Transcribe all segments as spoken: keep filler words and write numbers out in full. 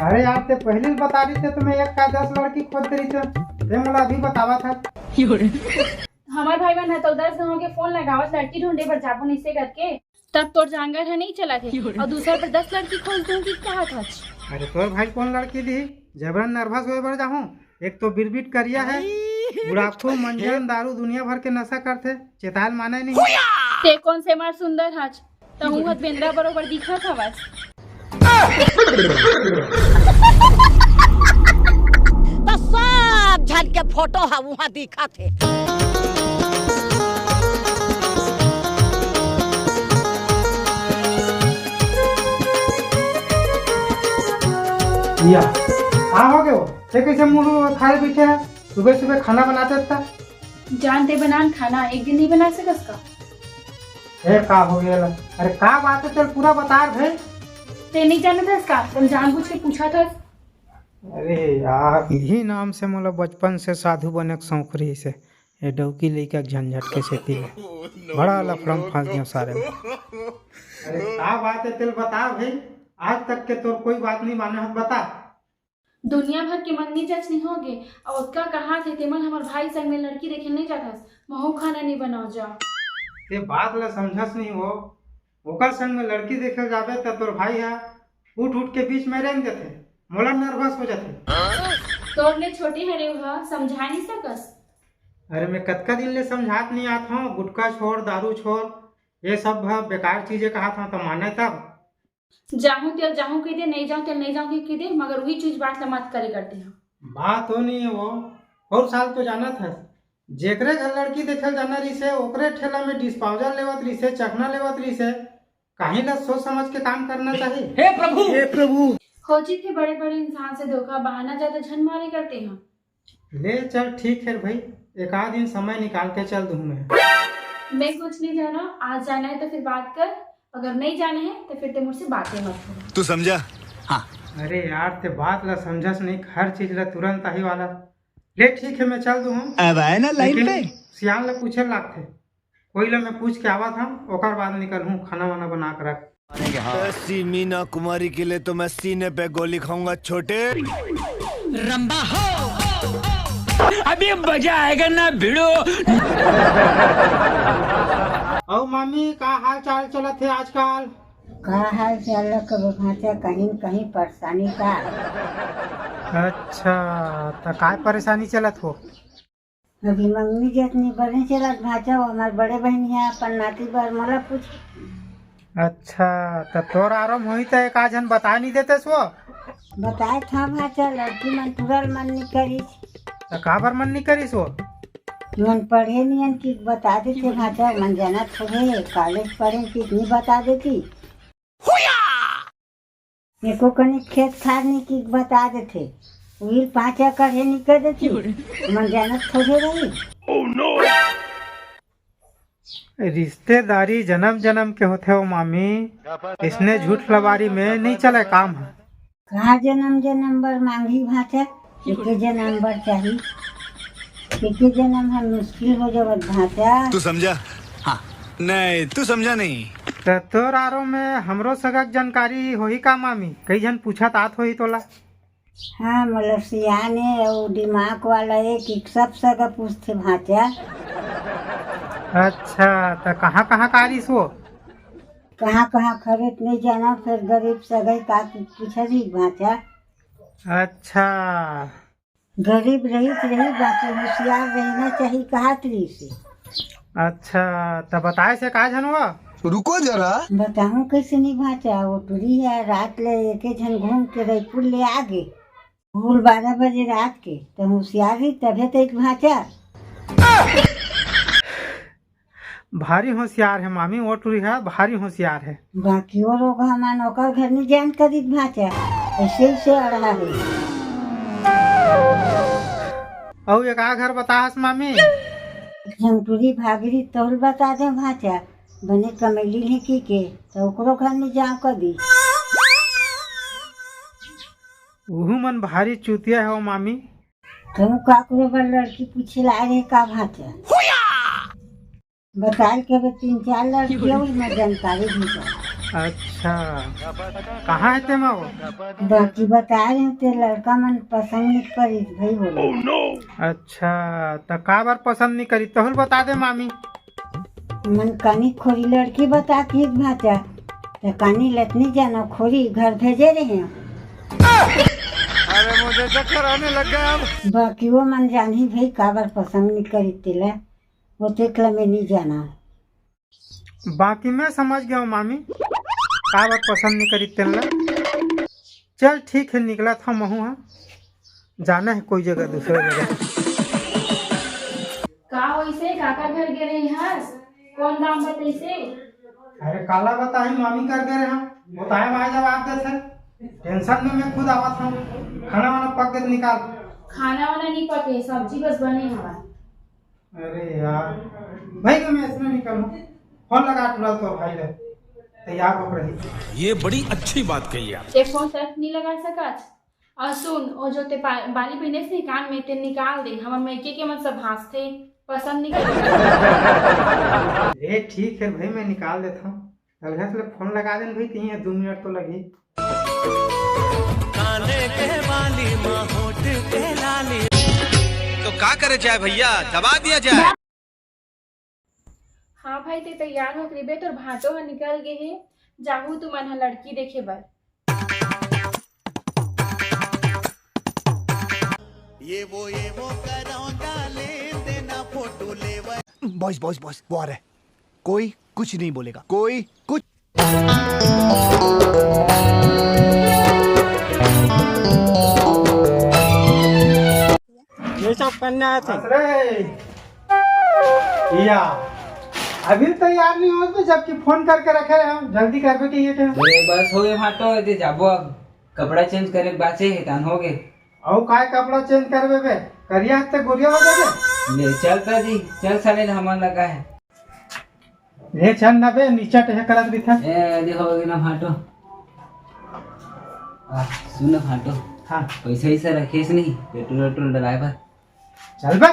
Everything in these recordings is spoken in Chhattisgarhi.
अरे यार, ते पहिली ल बता देते तो मैं एक का दस लड़की खोज दे रहितेंव। ते मोला अभी बतावत हस। हमार भाई मन ह तो दस गांव के फोन लगावत लड़की ढूंढे बर जाबो निसे करके। तब तोर जांगर ह नहीं चलत हे अउ दूसर बर दस लड़की खोज दूं कि कहत हच। अरे तोर भाई कोन लड़की दिही? जबरन नर्वस होए बर जाहूं। एक तो बिरबिट करिया हे, बुढ़ापू, मंजन, दारू, दुनिया भर के नशा करथे, चेताल माने नहीं। ते कोन से मार सुंदर हच? तहूं ह बेंदरा बरोबर दिखत हवस। त सब झन के फोटो ह उहां दिखत हे। या, का हो गयो? ते कैसे मुंह उठाए बैठे है? सुबह सुबह खाना बनाते था। जानते बनान खाना एक दिन नहीं बना सकस का? ए, का हो गया ला? अरे का बात है, चल पूरा बता भाई। ते नहीं जानत हस का? तुम जानबूझ के पूछत हस। अरे यार, यही नाम से मोला बचपन से साधु बने के शौक रहिस हे। ये डौकी लइका के झंझट के सेती ले बड़ा लफड़ा में फंस गया सारे में। अरे का बात है, तेल बता भाई, आज तक के तोर कोई बात नहीं माने हस, बता। दुनिया भर के मंगनी जच नहीं होगे, अउ ओतका कहात हे, तेमन हमर भाई संग में लड़की देखे नहीं जाथस, महू खाना नहीं बनाओ जा। ते बात ला समझस नहीं हो, ओकर संग में लड़की देखे जाबे त तोर भाई ह उठ उठ के बीच में रेंग देथे, मोला नर्वस हो जाथे। तोर ले छोटे हरे ह, समझा नहीं सकस। अरे मैं कतका दिन ले समझात नहीं आत हूँ, गुटखा छोड़, दारू छोड़, ये सब ह बेकार चीजें कहत हूँ, तो माने तब। जाहूं तेल जाहूं कह दे, नहीं जाऊं तेल नहीं जाऊं कह दे, मगर वही चीज बात ला मत करे करते हैं। बात हो नहीं है वो, और साल तो जाना था, जेकरे घर लड़की देखल जाना रहिसे, ओकरे ठेला में डिस्पोजल लेवत रहिसे, चखना लेवत रहिसे। कहीं ना सोच समझ के काम करना चाहिए। हे प्रभु, हे प्रभु। खोजी थे बड़े बड़े इंसान से धोखा, बहाना ज्यादा झन मारे करते हैं। ले चल, ठीक है भाई, एक आध दिन समय निकाल के चल दूं मैं। मैं कुछ नहीं जाना, आज जाना है तो फिर बात कर, अगर नहीं जाना है तो फिर ते मुझसे बातें मत करो। तू समझा? हाँ। अरे यार, ते बात ला समझस नहीं, हर चीज ला तुरंत आही वाला। ले ठीक है, मैं चल दूं हूँ। अब आए ना लाइन लेकिन पे। सियान ला पूछे लागथे, कोई ला मैं पूछ के आवत हूँ, ओकर बाद निकलहूँ, खाना वाना बना के रख। ऐसी मीना कुमारी के लिए तो मैं सीने पे गोली खाऊंगा छोटे। रंबा हो। अभी मजा आएगा ना भिड़ो। अउ मामी, का हाल चाल चलत हे आजकल? का हाल चाल कबे भांचा, कहीं न कहीं परेशानी का। अच्छा, त काय परेशानी चलत हो? अभी मंगनी जेठ नहीं बने चलत भांचा, वो हमार बड़े बहन है, अपन नाती बर मोला पूछ। अच्छा, त तोर आराम होई त एक आध झन बता नहीं देते सो? बताए था भांचा, लड़की मन तुरल मन नहीं करिस। त काबर मन नहीं करिस वो? मन पढ़े नियन कि बता देते भांचा, मन जानत होगे, कॉलेज पढ़े कि नहीं बता देती। एको कनी खेत खार नहीं कि बता देते, उहिल पांच एकड़ है नहीं कर देती, मन जानत थोड़े रही। रिश्तेदारी जन्म जन्म के होथे हो मामी, इसने झूठ लबारी में नहीं चले काम है। कहाँ जन्म जन्म बर मांगी भांचा, एके जन्म बर चाही, एके जन्म ह मुश्किल हो जावत भांचा। तू समझा? हाँ। नहीं, तू समझा नहीं। त तोर आरो में हमरो सगा के जानकारी होही का मामी? कई झन पूछत आत होही तोला। हाँ, मतलब सियान हे अउ दिमाग वाला हे कि सब सगा पूछथे भांचा। अच्छा, त कहाँ कहाँ का रिस वो? कहाँ कहाँ खरीद नहीं जाना, फिर गरीब सगा का पूछा जी भांचा। अच्छा। गरीब रही त रही, बाकी होशियार रहना चाहिए, कहा तरी से। अच्छा, त बताए से का झन हुआ? रुको जरा। बताऊं कैसे नहीं भांचा, वो टुरी है, रात ले एके झन घूम के रायपुर ले आ गे। भूल बारह बजे रात के, त होशियार रही तभे तो एक भांचा। भारी होशियार है मामी, वो टुरी है, भारी होशियार है। बाकी वो लोग हमान ओकर घर नहीं जान करित भांचा, ऐसे ही से अड़हा है। अउ एक आ घर बताहस मामी। झंटुरी भागरी तोल बता दे भांचा, बने कमैली लेकी के, तो ओकरो घर में जाओ कदी। उहू मन भारी चूतिया हो मामी। तुम काकरो बर लड़की पूछे ला आए रहे का भांचा? बताए के बे तीन चार लड़की अउ मैं जानकारी भी कर। अच्छा, कहाँ हे तेमा वो? बाकी बताए रहे ते लड़का मन पसंद नहीं करिस भाई बोले। अच्छा, त काबर पसंद नहीं करिस, तहूँ ल बता दे मामी। मन कानी खोरी लड़की बता के भाचा, त कानी लतनी जाना खोरी घर भेजे रहे। अरे मुझे चक्कर आने लग गया अब। बाकी वो मन जानही भाई काबर पसंद नहीं करिस तेला, वो तेकला मैं नहीं जाना। बाकी मैं समझ गया हूँ मामी, काबर पसंद नहीं करिस तेला। चल ठीक है, निकलत हँव महूँ हा, जाना है कोई जगह, दूसरा जगह। का वइसे काकर घर गे रहे हस? कौन दाम बतइसे? अरे काला बताही, मामी कर दे रहे हँव, बताए भाई जब आप देथे। टेंशन में मैं खुद आवत हँव, खाना वाना पक गे त निकाल। खाना वाना नहीं पके, सब्जी बस बने हवय। अरे यार, भाई मैं इसमें निकलूँ, फोन लगा तुरंत तो भाई ले, तैयार हो रही। ये बड़ी अच्छी बात कही आप। ते फोन तक नहीं लगा सकत। अउ सुन, ओ जो ते पा-, बाली पहिने से कान में ते निकाल दे, हमर मइके के मन सब हाँसथे, पसंद नहीं करथे। ए ठीक है भाई, मैं निकाल देत हँव। अलघस ले फोन लगा देन भाई, तिही दू मिनट तो लगही। काने के बाली मा होठ के लाली। तो का करे जाए भैया, दबा दिया जाए। हाँ भाई, ते तैयार हो रहिबे, तोर भाटो ह निकल गे हे, जाहू तुमन ह लड़की देखे बर। ये वो, ये वो करौंदा लेन देना, फोटो लेवा। बॉयज, बॉयज, बॉयज, वो आ रहा है। कोई कुछ नहीं बोलेगा, कोई कुछ। ये सब करना है तो। अरे या, अभी तैयार नहीं हो तो जबकि फोन करके रखे रहे हम, जल्दी करबे कहिए थे। अरे बस हो गए भाटो, ये जाबो अब। कपड़ा चेंज करे के बाचे हे, तान हो गए। अउ काय कपड़ा चेंज करबे बे? करिया हस ते गोरिया हो जाबे। ले चल त जी, चल साले, हमन लगा है। ए चल ना बे, नीचा टहे करत रहिथे। ए, दे हो गए ना भाटो। आ, सुन ना भाटो। हाँ। पैसा वैसा रखेस नहीं, पेट्रोल वेट्रोल डलाए बर। चल बे,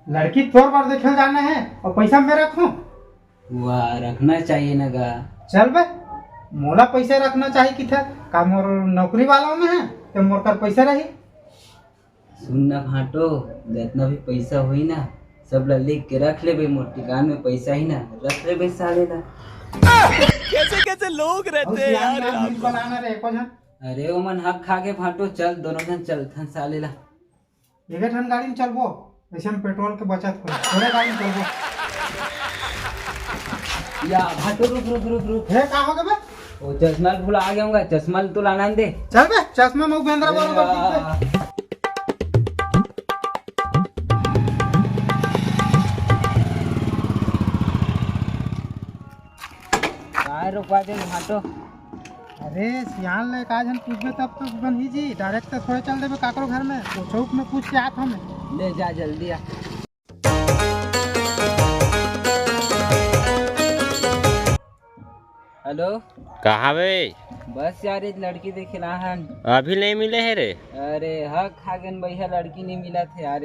लड़की तोर बर देखे जाना है और पैसा मैं रखूं? वाह, रखना चाहिए ना गा। चल बे, मोला पैसा रखना चाहिए किथे, का मोर नौकरी वाला में है, तो मोर कर पैसा रही। सुन ना भाटो, जितना भी पैसा होई ना, सब ला लिख के रख लेबे, मोर ठिकान में पैसा ही ना, रख लेबे साले ला। कैसे कैसे लोग रहते हैं यार। बनाना रे एको झन। अरे ओमन हक खा के भाटो, चल दोनों झन चलथन साले ला। एके ठन गाड़ी में चलबो, ऐसे में पेट्रोल के बचत होई। थोड़े गाड़ी में चलबो। या भाटो, रुक रुक रुक रुक। हे, का हो गए बे? ओ चश्मा भुला गया हूँ, चश्मा तो लाना दे। चल बे, चश्मा में बेंद्रा बरोबर दिखबे। काय रोकवा दे भाटो। अरे सियान ले का झन पूछबे तब तो बनही जी, डायरेक्ट तो थोड़े चल देबे काकरो घर में, तो चौक में पूछ के आत हमें। ले जा जल्दी आ। हेलो। कहाँ बे? बस यार, एक लड़की देखे ला हन। अभी नहीं मिले है रे? अरे हक खा गेन भैया, लड़की नहीं मिला थे यार।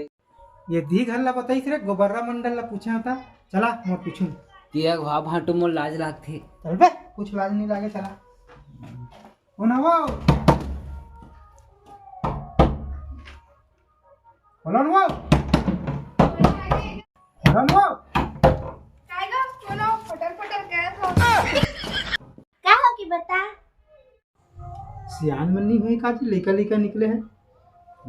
ये दी घर ला बताइस रे, गोबर्रा मंडल ला पूछे होता। चला, मोर पीछू। तिया घा भाटो मोर लाज लागथे। चल बे, कुछ लाज नहीं लागे, चला। ओ ना वो। बोलो ना वो। बोलो ना वो। काय गो, कोनो फटर फटर करत हो? का हो कि बता? सियान मन नहीं होई का जी, लइका लइका निकले हैं।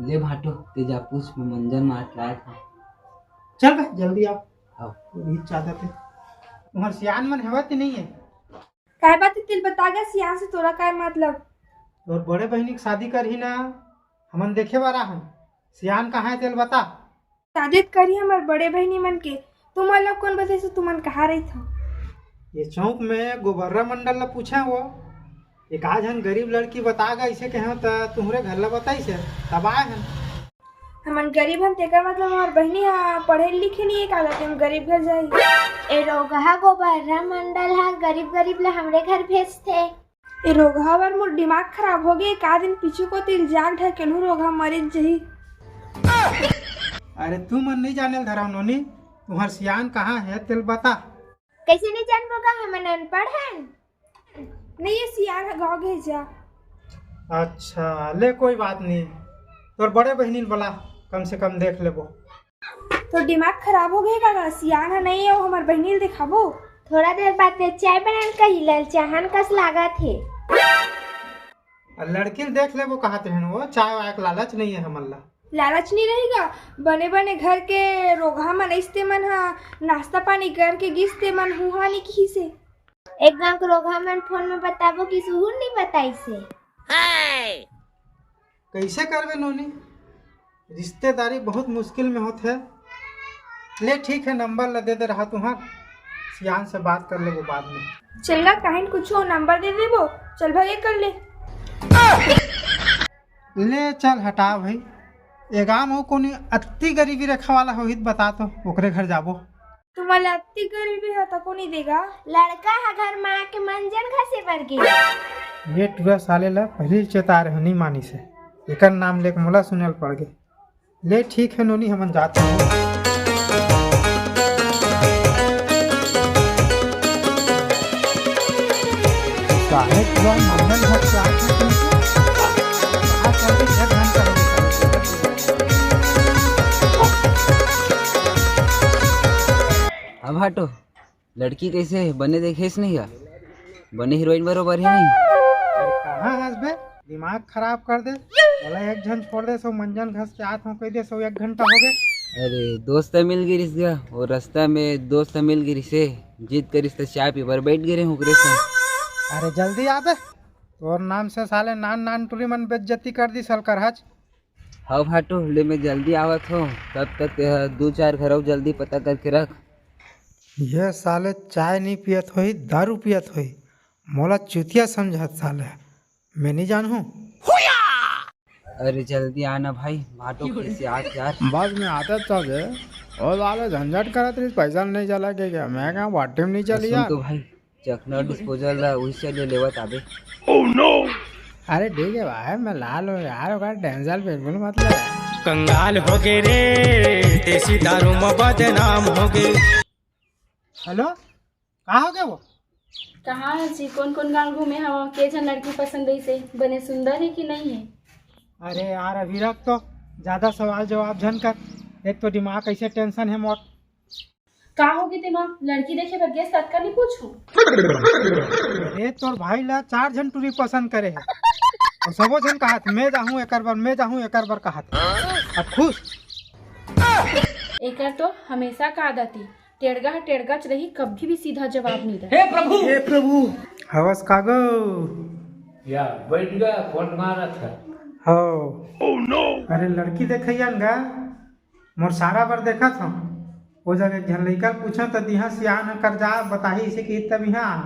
ले भाटो, ते जा पूछ, मैं मंजन मार के लायक हूँ। चल बे, जल्दी आ। हाँ। ये चाहता थे। तुम्हार सियान मन हवा ते नहीं है? काय बात है, तेल बता गया, सियान से तोरा काय मतलब? तोर बड़े बहिनी के शादी करही ना, हमन देखे वाला हन। सियान कहाँ है, तेल बता। शादी त करी हमर बड़े बहिनी मन के, तुमन ला कौन बताइस तुमन कहाँ रहिथव? ये चौक में गोबर्रा मंडल ला पूछे वो, एक आध झन गरीब लड़की बता गा, इसे कहे त तुहरे घर ला बताइस, तब आए हन। हमन गरीब हन तेकर मतलब हमर बहिनी ह पढ़े लिखे नहीं है का, हम गरीब घर जाई? ए रोगहा गोबर्रा मंडल ह गरीब गरीब ला हमरे घर भेजथे। ए रोगहा बर मोर दिमाग खराब हो गे। का दिन पीछू कोती जाग ढकेलहूँ, रोगहा मरिच जही। अरे तू मन नहीं जाने ल धरव नोनी, तुहर सियान कहाँ है तेल बता। कैसे नहीं जानबो का, हमन अनपढ़ हन। नहीं, ये सियान ह गाँव गे जा। अच्छा, ले, कोई बात नहीं, तोर बड़े बहिनी ल बला, कम से कम देख लेबो। तो दिमाग खराब हो गे का? सियान ह नहीं हे, हमर बहिनी ल दिखाबो। थोड़ा देर बाद ले चाय बनान कही ललचाहन कस लागत हे। आ लड़की ल देख लेबो कहत रहेन, वो चाय वाय के लालच नहीं हे हमन ला। लालच नहीं रहेगा, बने बने घर के रोगहा मन अइस ते मन ह नाश्ता पानी करके गिस ते मन हुआ नहीं किहिसे। एक गांव के रोगहा मन फोन में बताबो कि सुहूर नहीं बताइसे। कैसे करबे नोनी, रिश्तेदारी बहुत मुश्किल में होत हे। ले ठीक है, नंबर ला दे दे रहा तुहर, सियान से बात कर लेबो बाद में। चल गा, काहिन कुछो नंबर दे देबो, चल भागे कर ले। ले चल हटा भाई, ए गांव में कोनी अत्ती गरीबी रेखा वाला होही त बता तो, ओकरे घर जाबो। तुम्हारे अत्ती गरीबी है तो कोनी देगा। लड़का ह घर में आके मंजन घसे बर गे। ये टुरा साले ला पहली चेता रहे, नहीं मानिस हे, एकर नाम लेके मोला सुने ल पड़ गे। ले ठीक है नोनी, हमन जात हन। साले पूरा मंगल घर के आके तुमको कहाँ कर दे, छह घंटा हो गया। अब हटो। लड़की कैसे हे? बने देखेस नहीं का? बने हीरोइन बरोबर हे नहीं? अरे कहाँ हंस बे? दिमाग खराब कर दे। बोला एक झन छोड़ दे, सो मंजन घस के आत हूँ कह दे, सो एक घंटा हो गए। अरे दोस्त मिल गे रिस गा, वो रास्ता में दोस्त मिल गे रिसे, जिद करिस त चाय पी बर बैठ गे रहे ओकरे संग। अरे जल्दी आ बे, तोर नाम से साले नान नान टुरी मन बेइज्जती कर दी सलकर हज। हव भाटो, ले मैं जल्दी आवत हूँ, तब तक तेह दू चार घर अउ जल्दी पता करके रख। ये साले चाय नहीं पियत होही, दारू पियत होही, मोला चुतिया समझत साले, मैं नहीं जानहूँ। अरे जल्दी आना भाई, भाटो कैसे आज यार। बस मैं आते तो जे, ओ साले झंझट करत रहिस, पैसा नहीं चला के क्या? मैं कहा वाटिम नहीं चली सुन यार। तो भाई, चखना डिस्पोजल ला उही से ले लेवत आबे। अरे ठीक है भाई, मैं ला लूँ यार, ओकर टेंशन बिल्कुल मत ले। कंगाल हो गए रे, देसी दारू में बदनाम हो गए। हेलो, का हो गया वो? कहाँ है जी? कौन कौन गाँव घूमे हवा? के झन लड़की पसंद है इसे? बने सुंदर है कि नहीं है? अरे यार, अभी रख तो, ज्यादा सवाल जवाब झन कर। एक तो दिमाग ऐसे टेंशन है मोर। का होगे तेमा? लड़की देखे बर गेस ततका नहीं पूछू। अरे तोर भाई ला चार झन टूरी पसंद करे है, और सबो झन कहत, "मैं जाहूँ एकर बर, मैं जाहूँ एकर बर," कहत है। अब खुश। एकर तो हमेशा का आदत ही, टेड़गा ह टेड़गाच रही, कभी भी सीधा जवाब नहीं दे। हे प्रभु, हे प्रभु। हवस कागो? या बैठ गया, फोन मारत है। हो। अरे लड़की देखैया न गा, मोर सारा बर देखत हव। ओ जग एक झन लइका ल पूछव त दिहा सियान ह कर जा बताही इसे कि तब इहाँ आ।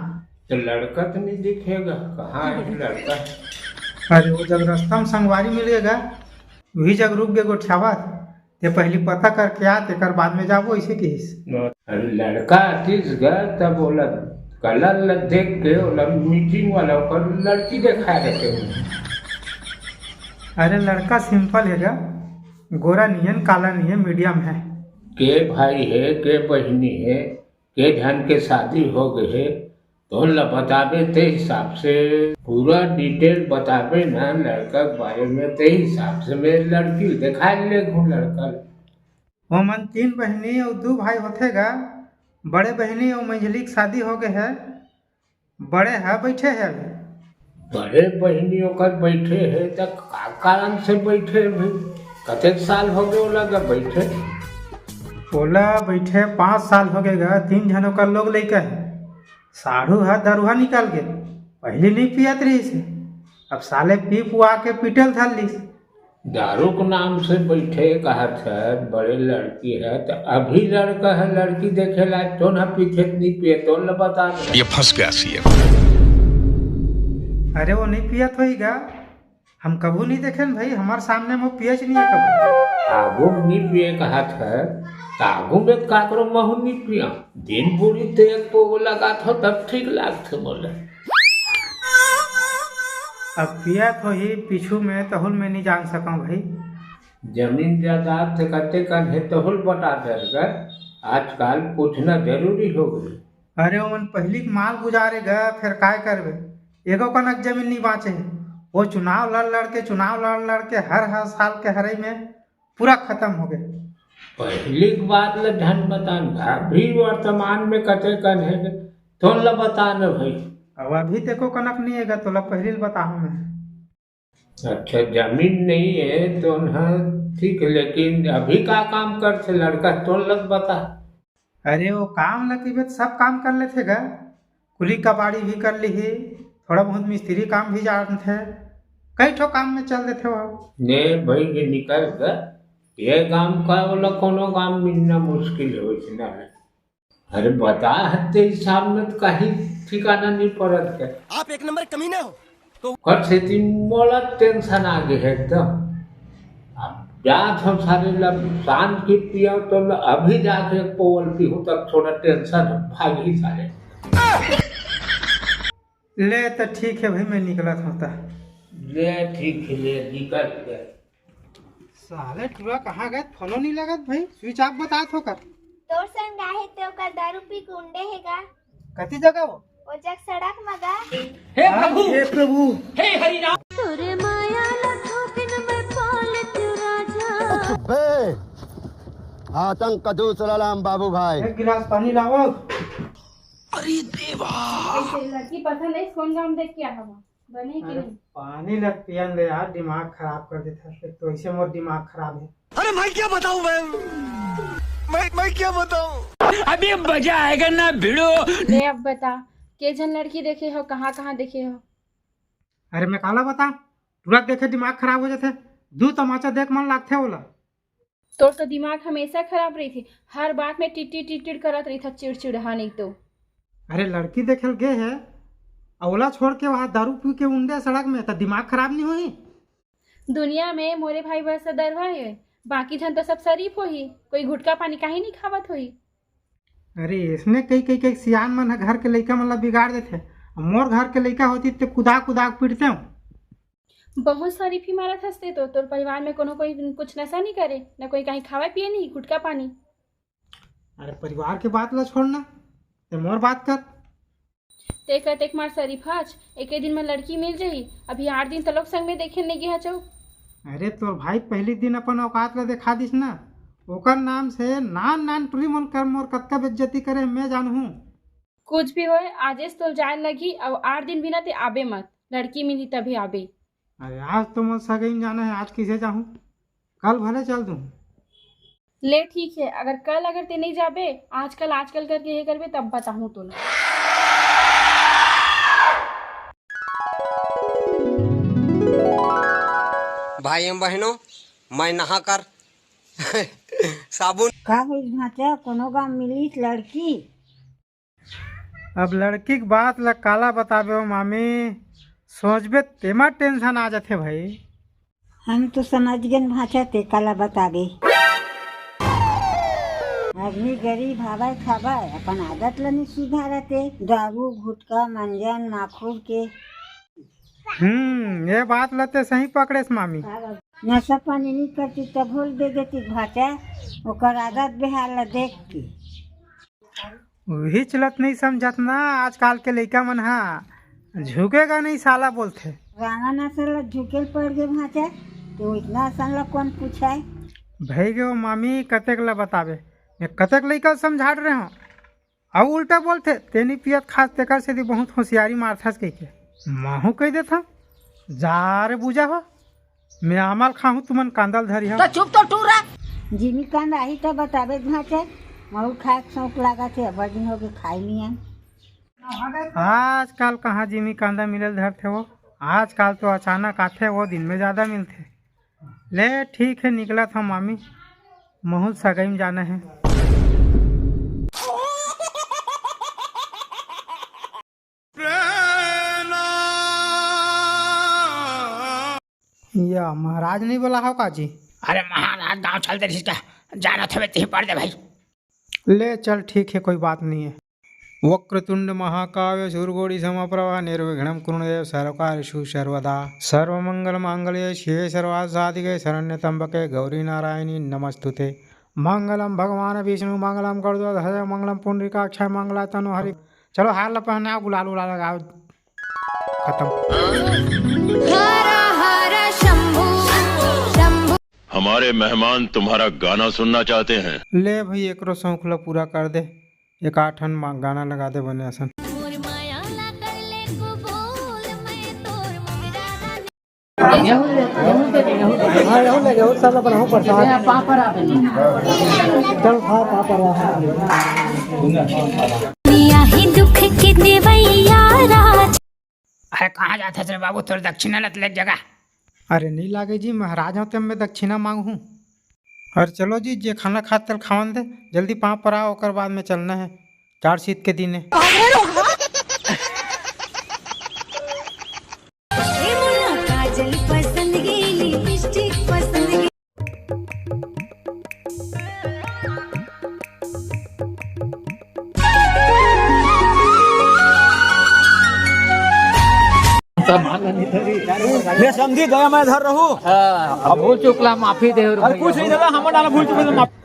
तो लड़का तो नहीं दिखेगा, कहाँ है लड़का? अरे ओ जग रस्ता म संगवारी मिल गे गा, उही जग रुक गे गोठियावत। ते पहली पता करके आ, तेकर बाद में जाबो, इसे किहिस। अरे लड़का आतिस गा, तब ओला कलर ल देख के ओला मीटिंग वाला ओकर लड़की देखाए रहते हो। अरे लड़का सिंपल है गा, गोरा नियन, काला नियन, मीडियम है। के भाई है, के बहिनी है, के झन के शादी हो गए है, तोन ला बताबे ते हिसाब से, पूरा डिटेल बताबे ना लड़का के बारे में, ते हिसाब से मैं लड़की ल देखाए लेगहूँ लड़का ल। ओमन तीन बहिनी अउ दू भाई होथे गा। बड़े बहिनी अउ मंझली के शादी हो गए है। बड़े ह बैठे है अभी। बड़े बहिनी ओकर बैठे है, त का कारण से बैठे है भाई? कतेक साल हो गए ओला गा बैठे? ओला बैठे पाँच साल हो गए गा। तीन झन ओकर लोग लइका है। साढ़ू ह दरुहा निकल गे, पहली नहीं पियत रहिस हे, अब साले पी पुआ के पीटे ल धर लिस। दारू के नाम से बैठे कहत है, बड़े लड़की है, तो अभी लड़का है, लड़की देखे ला, तोन ह पीथे नहीं पिए, तोन ल बता दे। ये फंस गया सीएम। अरे वो नहीं पियत होही गा, हम कभू नहीं देखेन भाई, हमार सामने में पियच नहीं है कभू। आगू में नहीं पिए कहत है, त आगू में काकरो महू नहीं पिया। दिन बुढ़ी देख को वो लगात हो तब ठीक लागत है बोले। अब पियत होही पीछू में, तहुल में नहीं जान सकंव भाई। जमीन जायदाद से कते कन है तहुल बता दे कर, आजकल पूछना जरूरी हो गई। अरे ओमन पहली के माल गुजारे गा, फिर काय करबे? एको कनक जमीन नहीं बाँचे हे। वो चुनाव लड़ लड़ के, चुनाव लड़ लड़ के हर, हर साल के हरई में पूरा खतम हो गे। पहिली के बात ल झन बतान, अभी वर्तमान में कते कन हे, तोन ल बतान भाई। अब अभी ते एको कनक नहीं हे गा, तोला पहिली ल बताहूँ मैं। अच्छा, जमीन नहीं हे तो ना, ठीक हे, लेकिन अभी का काम करथे लड़का, तोन ल बता। अरे, वो काम ल कहिबे त सब काम कर लेथे गा। कुली कबाड़ी भी कर लिही, थोड़ा बहुत मिस्त्री काम भी जानथे, कई ठो काम में चल देथे वो। ने भाई के निकल गा, ये काम का, ओला कोनो काम मिलना मुश्किल हे वइसना हे। अरे बता, हत्ते हिसाब में तो कहीं ठिकाना नहीं पड़त हे। आप एक नंबर कमीना हो। तो कर सेती मोला tension आ गे हे एकदम। अब जात हम सारे लब शांत की पिया तो ल-, अभी जाके एक पोवल पीहूँ तब थोड़ा tension भागी सारे। ले त ठीक हे भाई, मैं निकलत हूँ त। ले ठीक हे, ले निकल गए। साले टुरा कहाँ गए? फोनो नहीं लगत भाई, switch off बतात हो कर। तोर संग आहे ते ओकर दारू पी के उंडे हे गा। कति जगह वो? वो जग सड़क म गा। हे प्रभु, हे प्रभु। हे हरि राम। तोरे माया ला थोपिन में पाल तू राजा। बे, आतंक का दूसरा नाम बाबू भाई। एक गिलास पानी लाओ। अरे देवा। ऐसे लड़की पसंद है, कौन गाँव देख के आया हुआ? बने कि अरे नहीं? पानी ल पियन दे यार, दिमाग खराब कर देता है। तो ऐसे मोर दिमाग खराब है। अरे मैं क्या बताऊं मैं, मैं, मैं क्या बताऊं? अभी मजा आएगा ना भिड़ो। ले अब बता, के झन लड़की देखे हो, कहाँ कहाँ देखे हो? अरे मैं काला बता, तुरंत देखे दिमाग खराब हो जाथे। दू तमाचा देख मन लागथे ओला। तोर तो दिमाग हमेशा खराब रहिथे, हर बात में टिटटिड़ टिटटिड़ करत रहिथे, चिड़चिड़हा नहीं तो। अरे लड़की देखे ल गे हे, अउ ओला छोड़ के वहाँ दारू पी के उंडे सड़क में, त दिमाग खराब नहीं होही? दुनिया में मोरे भाई बर सदरवा हे, बाकी झन तो सब शरीफ होही, कोई घुटका पानी काहे नहीं खावत होही? अरे इसने कई कई कई सियान मन ह घर के लइका मन ला बिगाड़ देथे। मोर घर के लइका होती ते कुदा कुदा के पीटते हो। बहुत शरीफी मारत हस ते तो, तोर परिवार में कोनो कोई कुछ नशा नहीं करे, न कोई कहीं खावे पिए नहीं, गुटखा पानी। अरे परिवार के बात ला छोड़ना, ते मोर बात कर। ते कतेक मार शरीफ हच, एके दिन में लड़की मिल जाही। अभी आठ दिन तलोक संग में देखे नहीं गे हचो। अरे तोर भाई पहली दिन अपन औकात ला दिखा दिस ना, ओकर नाम से नान नान टुरी मन कर मोर कतका बेइज्जती करे मैं जानहूँ। कुछ भी होए, आजेस तोल जाए लगी, अब आठ दिन बिना ते आबे मत, लड़की मिली तभी आबे। अरे आज तो मोर सगई में जाना है, आज किसे जाहूँ, कल भले चल दूँ। ले ठीक है, अगर कल अगर ते नहीं जाबे, आजकल आजकल करके ये करबे, तब बताहूँ तोला। भाई एवं बहनों, मैं नहा कर साबुन। का होइस भांचा, कोनो गांव मिलिस लड़की? अब लड़की के बात ला काला बताबे हो मामी, सोचबे तेमा tension आ जाथे भाई। हम तो समझ गेन भांचा ते काला बताबे। आदमी गरीब हवय खाबय, अपन आदत ला नहीं सुधारते, दारू, गुटखा, मंजन, माखुर के। हम्म, ये बात ला ते सही पकड़ेस मामी। नशा पानी नहीं करती तब भूल दे देती भांचा, ओकर आदत बेहाल ला देख के। उहीच ल त नइ समझत ना, आजकाल के लइका मन ह झुकेगा नहीं साला बोलथे। रावण असन ल झुके ल पड़ गे भांचा, तो इतना असन ल कौन पूछाय? भई गे ओ मामी, कतेक ल बताबे, मैं कतेक लइका ल समझात रहे हूँ, अउ उल्टा बोलथे, तेनी पियत खास तेकर सेती बहुत होशियारी मारथस कहिके। महू कह देथव, जा रे बूजा हो, मैं आमल खाहूँ, तुमन कांदा ल धरिहा। तो चुप तो टूरा। जिमी कांदा आही त बताबे भांचा, महू खाए के शौक लागत हे, अब्बड़ दिन होगे खाए नियन। आजकल कहाँ जिमी कांदा मिले ल धरथे वो, आजकल तो अचानक आथे, वो दिन में ज्यादा मिलथे। ले ठीक है, निकलत हूँ मामी, महू ल सगई में जाना है। या महाराज नहीं बोला हो का जी? अरे महाराज गांव चल दे रिहिस का, जानत हवे तिही पड़ दे भाई। ले चल ठीक है, कोई बात नहीं है। वक्रतुंड महाकाय सूर्यकोटि समप्रभा निर्विघ्नं कुरु देव सर्वकार्येषु सर्वदा। सर्वमंगल मांगल्ये शिवे सर्वार्थ साधिके शरण्य त्र्यंबके गौरी नारायणी नमस्तुते। मंगलम भगवान विष्णु मंगलम गरुड़ ध्वज मंगलम पुंडरीकाक्ष मंगला तनु हरि। चलो हार ला पहनाओ, गुलाल उलाल लगाओ। खत्म। हर हर शंभू शंभू। हमारे मेहमान तुम्हारा गाना सुनना चाहते हैं। ले भाई, एकरो शौक ला पूरा कर दे, एक आठन मा गाना लगा दे बने असन। मोर माया ला कर ले कबूल, मैं तोर मुंडा ला हाँ, यहू ले, यहू साला बनाओ प्रसाद। पापड़ आप चल खा पापड़ वहाँ। दुनिया ही दुख के देवैया राज। अरे कहाँ जात हस रे बाबू, तोर दक्षिणा लत लेके जगा। अरे नहीं लागे जी, महाराज हों तेम में दक्षिणा मांगहूँ। अरे चलो जी, जे खाना खात तेल खावन दे, जल्दी पाँव पर आओ, ओकर बाद में चलना है चार शीत के दिने। हे मोला काजल पसंद गे, लिपस्टिक पसंद गे। मैं समझी गया, मैं धर रहूं। अब भूल चुकला माफी दे। अरे कुछ नहीं दादा, हम डाला भूल चुके माफी।